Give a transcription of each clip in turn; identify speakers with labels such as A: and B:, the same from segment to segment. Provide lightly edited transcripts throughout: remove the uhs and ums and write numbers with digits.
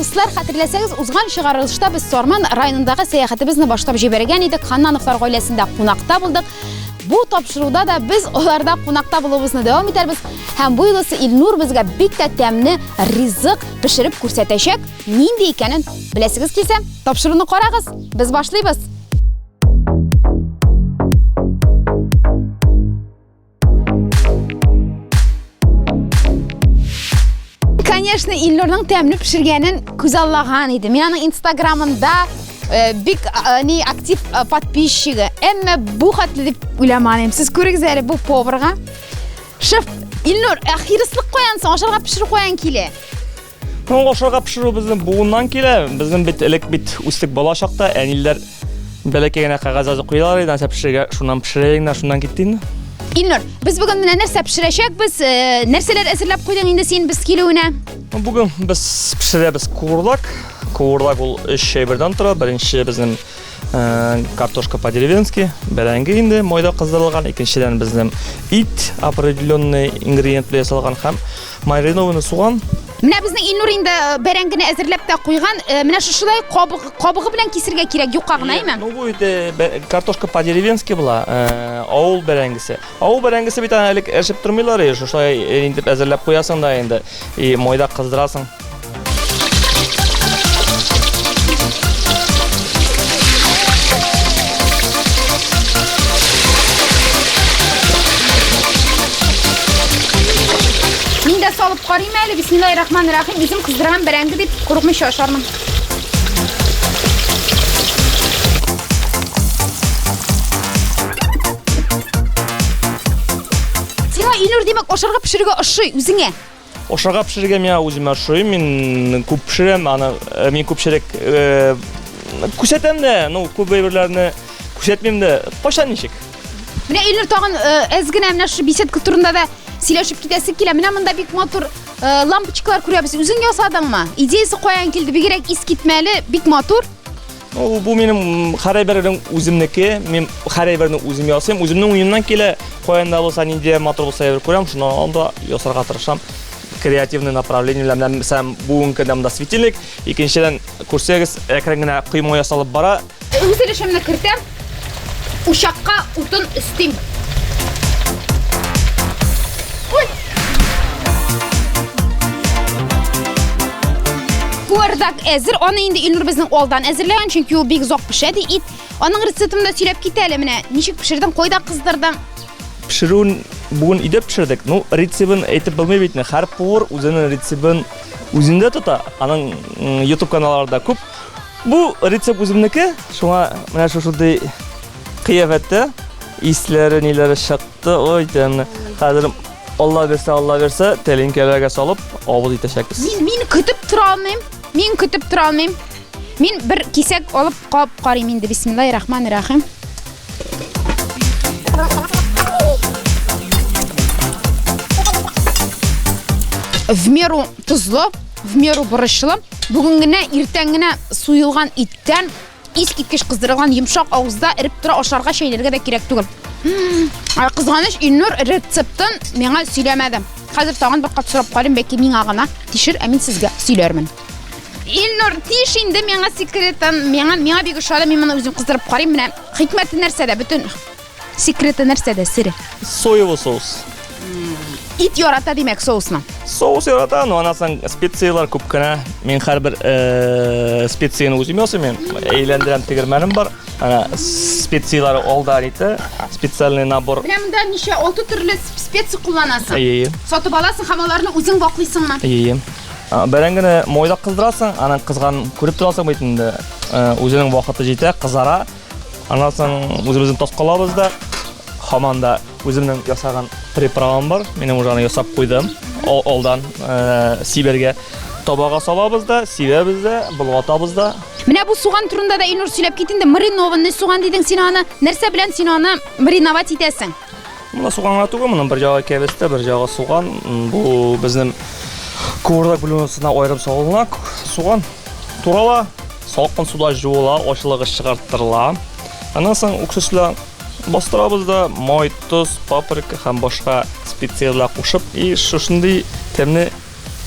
A: дуслар, хәтерләсәгез, узган чыгарылышта без Сарман районындагы сәяхәтебезне башлап җибәргән идек. Ханнановлар гаиләсендә кунакта булдык. Бу тапшыруда да без аларда кунакта булуыбызны дәвам итәрбез. Һәм бу юлысы Илнур безгә бик тә тәмле ризык пешереп күрсәтәчәк. Нинди икәнен беләсегез килсә, тапшыруны карагыз. Без башлыйбыз. Конечно, Илнурның тәмле пешергәнен күзаллаган идем. Мин аның Инстаграмында бик ни актив подписчигы. Әмма бу хәтле дип уйламадым. Сез күрегез әле бу поварга. Шеф, Илнур, ә хирыслык каян соң? Ашарга пешерү каян килә?
B: Ну, ашарга пешерү безнең буыннан килә. Безнең бит элек бит үстек бала чакта, әниләр бәләкәй генә кәгазь язып куялар иде, нәрсә пешерергә, шуннан пешерәйек дә, шуннан китте инде.
A: Илнур, без бүген менә нәрсә пешерәчәкбез? Нәрсәләр әзерләп куйдың инде син без килүенә?
B: Ну, бүген без пешерәбез куырдак. Куырдак ул өч әйбердән тора. Беренче безнең картошка по-деревенски, бәрәңге инде майда кыздырылган. Икенчедән безнең ит определенный ингредиент белән ясалган һәм маринованный суган.
A: Менә безнең Илнур инде бәрәңгене әзерләп тә куйган. Менә шушылай кабыгы белән кисергә кирәк, юкка гына, әйме?
B: Ну, бу инде картошка по-деревенски була, авыл бәрәңгесе. Авыл бәрәңгесе бит аны элек әрчеп тормыйлар, шушылай инде әзерләп куясың да инде, и майда кыздырасың.
A: Мин дә салып карыйм әле, бисмиллаһи рахмани рахим, үзем кыздырган бәрәңге дип курыкмыйча ашармын. Сиңа, Илнур, димәк, ашарга пешерергә ошый үзеңә.
B: Ашарга пешерергә миңа үземә ошый. Мин күп пешерәм, аны мин күпчелек күрсәтәм дә, ну, күп әйберләрне күрсәтмим дә. Кайчан ничек?
A: Менә Илнур тагын әз генә менә шушы беседка турында да сөйләшеп китәсе килә. Менә монда бик матур лампочкалар күрәбез. Үзең ясадыңмы? Идеясе каян килде? Бигрәк искитмәле, бик матур.
B: Ну, бу минем һәр әйбернең үземнеке. Мин һәр әйберне үзем ясыйм. Үземнең уемнан килә. Каян да булса, нинди матур булса әйбер күрәм, шуны алам да ясарга тырышам. Креативный направление белән, мәсәлән, бүгенге көндә монда светильник, икенчедән, күрсәгез, әкрен генә койма ясалып бара.
A: Үз өлешемне кертәм, учакка утын өстим. Ой! Куырдак әзер. Аны инде Илнур безнең алдан әзерләгән, чөнки ул бик озак пешә ди ит. Аның рецептын да сөйләп кит әле менә. Ничек пешердең, кайда кыздырдың?
B: Пешерүен бүген өйдә пешердек. Ну, рецептын әйтеп булмый бит инде. Һәр повар үзенең рецептын үзендә тота. Аның YouTube каналларында күп. Бу рецепт үземнеке. Шуңа менә шушындый кыяфәттә исләре, ниләре чыкты. Ой, тәмле. Хәзер Алла бирсә, Алла бирсә, тәлинкәләргә салып авыз итәчәкбез.
A: Мин мин көтеп тора алмыйм. Мин көтеп тора алмыйм. Мин бер кисәк алып кап карыйм инде. Бисмиллаһи рахмани рахим. В меру тозлы, в меру борычлы. Бүген генә иртән генә суелган иттән Искиткеч кыздырылган йомшак авызда эреп тора, ашарга чәйнәргә дә кирәк түгел. Кызганыч, Илнур рецептын миңа сөйләмәде. Хәзер тагын бер кат сорап карыйм, бәлки миңа гына тишер, ә мин сезгә сөйләрмен. Илнур, тиш инде миңа секретын. Миңа миңа бик ошады, мин моны үзем кыздырып карыйм. Менә хикмәте нәрсәдә? Бөтен Секреты нәрсәдә, сере?
B: Соевый соус.
A: Ит ярата, димәк, соусны.
B: Соус ярата, но аннан соң специяләр күп кенә. Мин һәрбер э, специяне үзем ясыйм, мин әйләндерәм тегермәнем бар. Ана специяләре алда ите, специальный набор.
A: Менә монда ничә, алты төрле специя кулланасың.
B: Әйе.
A: Сатып аласың һәм аларны үзең ваклыйсыңмы?
B: Әйе. Бәрәңгене майда кыздырасың, аның кызганын күреп торасың бит инде. Э, үзенең вакыты җитә, кызара. Аннан соң үзебезнең тос калабыз да, һаман да үземнең ясаган приправам бар. Минем уже аны ясап куйдым. Алдан э, сибәргә табага салабыз да, сибәбез дә, болгатабыз да.
A: Менә бу суган турында да Илнур сөйләп кит инде. Маринованный суган дидең син аны. Нәрсә белән син аны мариновать итәсең?
B: Монда суган гына түгел, моның бер ягы кәбестә, бер ягы суган. Бу безнең куырдак блюдосына аерым салына суган. Турала, салкын суда жуыла, ачылыгы чыгарттырыла. Аннан соң уксус белән бастырабыз да, май, тоз, паприка һәм башка специяләр кушып, и шушындый тәмле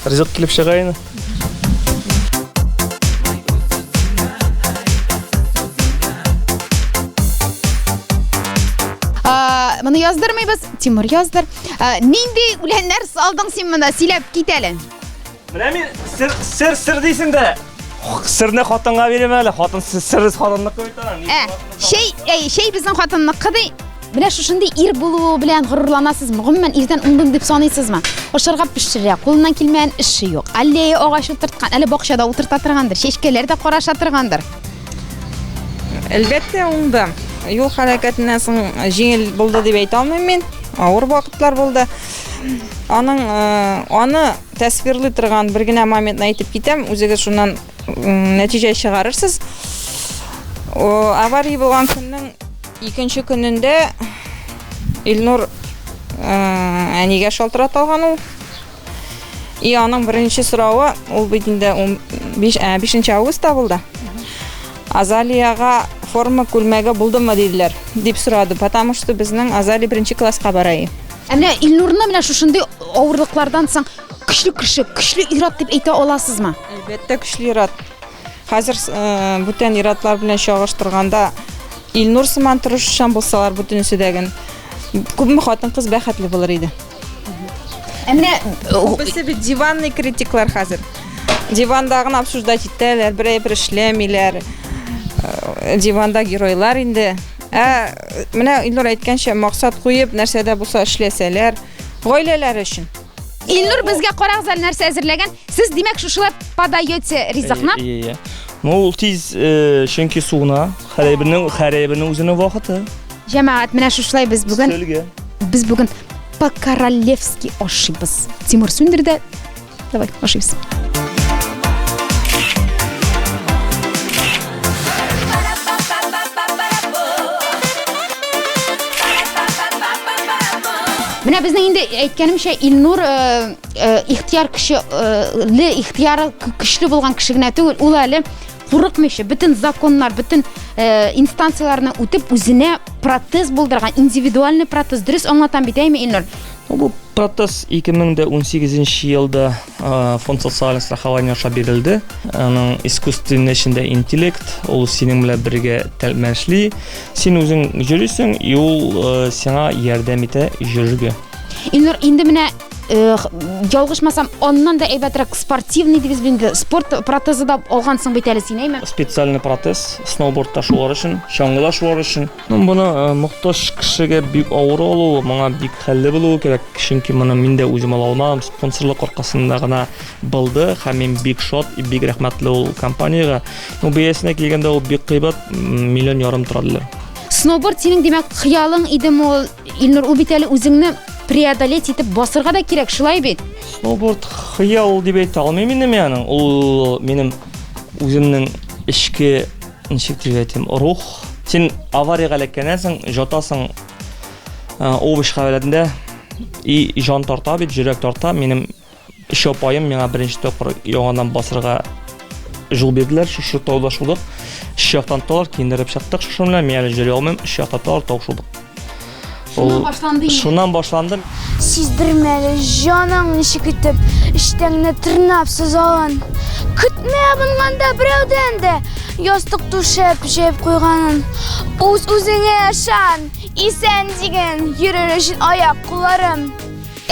B: ризык килеп чыга инде.
A: Моны яздырмыйбыз. Тимур яздыр. Ә, нинди үләннәр салдың син монда? Сөйләп кит әле.
B: Менә мин сер сер сер дисең дә. Сырны хатынга бирәм әле. Хатын сыр хатынныкы бит аның.
A: Ә, чәй, әй, чәй безнең хатынныкы ди. Менә шушындый ир булуы белән горурланасызмы? Гомумән, ирдән уңдым дип саныйсызмы? Ашарга пешерә, кулыннан килмәгән эше юк. Аллея агач утырткан, әле бакчада утырта торгандыр, чәчкәләр дә караша торгандыр.
C: Әлбәттә, уңды. Юл хәрәкәтеннән соң җиңел булды дип әйтә алмыйм мин. Авыр вакытлар булды. Аның э, аны тәсвирлый торган бер генә моментны әйтеп китәм, үзегез шуннан нәтиҗә чыгарырсыз. Авария булган көннең икенче көнендә Илнур э, әнигә шалтырата алган ул. И аның беренче соравы, ул бит инде 5 5 августта булды. Азалияга форма күлмәге булдымы диделәр, дип сорады, потому что безнең Азалия беренче класска бара.
A: Ә менә Илнурны менә шушындый авырлыклардан соң көчле кеше, көчле ир-ат дип әйтә аласызмы?
C: Әлбәттә, көчле ир-ат. Хәзер э, бүтән ир-атлар белән чагыштырганда Илнур сыман тырышучан булсалар бөтенесе дә ген күпме хатын-кыз бәхетле булыр иде.
A: Ә менә
C: э, Күбесе бит диванный критиклар хәзер. Диванда гына обсуждать итәләр, бер әйбер эшләмиләр. Э, диванда геройлар инде. Ә менә Илнур әйткәнчә, максат куеп, нәрсә дә булса эшләсәләр, гаиләләре өчен.
A: Илнур безгә карагыз әле нәрсә әзерләгән. Сез, димәк, шушылай подаете ризыкны?
B: Ие, ие. Ну, ул тиз, э, чөнки суына, һәр әйбернең, һәр әйбернең үзенең вакыты.
A: Җәмәгать, менә шушылай без бүген
B: Өстәлгә.
A: без бүген по-королевски ашыйбыз. Тимур сүндер дә, давай, ашыйбыз. Менә безнең инде әйткәнемчә Илнур э, э, ихтияр кеше э, ле ихтияры көчле булган кеше генә түгел, ул әле курыкмыйча бөтен законнар, бөтен инстанцияләрне үтеп үзенә протез булдырган, индивидуальный протез. Дөрес аңлатам бит, әйме, Илнур?
B: Ну, бу протез 2018 елда Фонд социального страхования аша бирелде. Аның искусственный эчендә интеллект, ул синең белән бергә тәлмәшли. Син үзең йөрисең, и ул сиңа ярдәм итә йөрергә.
A: Илнур, инде менә ялгышмасам, аннан да әйбәтрәк спортивный дибез бит инде. Спорт протезы да алгансың бит әле син, әйме?
B: Специальный протез, сноубордта шулар өчен, чаңгыда шулар өчен. Ну, моны э, мохтаҗ кешегә бик авыр алу, моңа бик хәлле булуы кирәк, чөнки моны мин дә үзем ала алмадым, спонсорлык аркасында гына булды һәм мин бик шат, бик рәхмәтле ул компаниягә. Ну, бәясенә килгәндә ул бик кыйбат, миллион ярым тора диләр.
A: Сноуборд синең, димәк, хыялың идеме ул, Илнур, ул бит әле үзеңне преодолеть итеп басырга да кирәк, шулай бит?
B: Сноуборд хыял дип әйтә алмыйм инде мин аның. Ул минем үземнең эчке ничек дип әйтим, рух. Син авариягә эләккәннән жатасың э, овощ хәләтендә и җан тарта бит, йөрәк тарта. Минем өч апаем миңа беренче тапкыр яңадан басырга жол бирделәр. Шушы тауда шудык. Өч яктан тоталар, киендереп чыктык шушы белән. Мин әле йөри алмыйм. Өч яктан тоталар, тау шудык.
A: Шуннан башланды инде.
B: Шуннан башланды.
D: Сиздермәле, җаның ничек итеп, эчтәңне тырнап сызалын. Көтмә абынганда берәүдән дә ястык түшәп җәеп куйганын. Үз-үзеңә ышан, исән диген, йөрер өчен аяк-кулларым.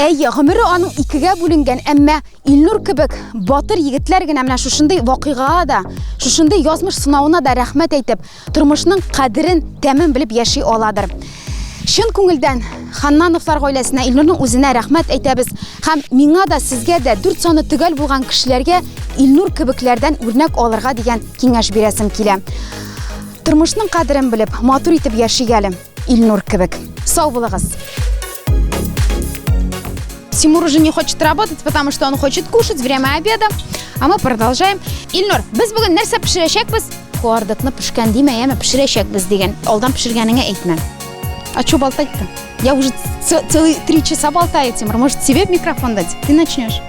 A: Әйе, гомере аның икегә бүленгән, әмма Илнур кебек батыр егетләр генә менә шушындый вакыйгага да, шушындый язмыш сынавына да рәхмәт әйтеп, тормышның кадерен, тәмен белеп яши аладыр. Чын күңелдән Ханнановлар гаиләсенә, Илнурның үзенә рәхмәт әйтәбез һәм миңа да, сезгә дә дүрт саны төгәл булган кешеләргә Илнур кебекләрдән үрнәк алырга дигән киңәш бирәсем килә. Тормышның кадерен белеп, матур итеп яшик әле, Илнур кебек. Сау булыгыз! Тимур уже не хочет работать, потому что он хочет кушать, время обеда. А мы продолжаем. Илнур, без бүген нәрсә пешерәчәкбез? Куардыкны пешкән димә, яме пешерәчәкбез дигән. Алдан пешергәнеңә әйтмә. А что болтать-то? Я уже целые три часа болтаю, Тимур. Может, тебе микрофон дать? Ты начнешь.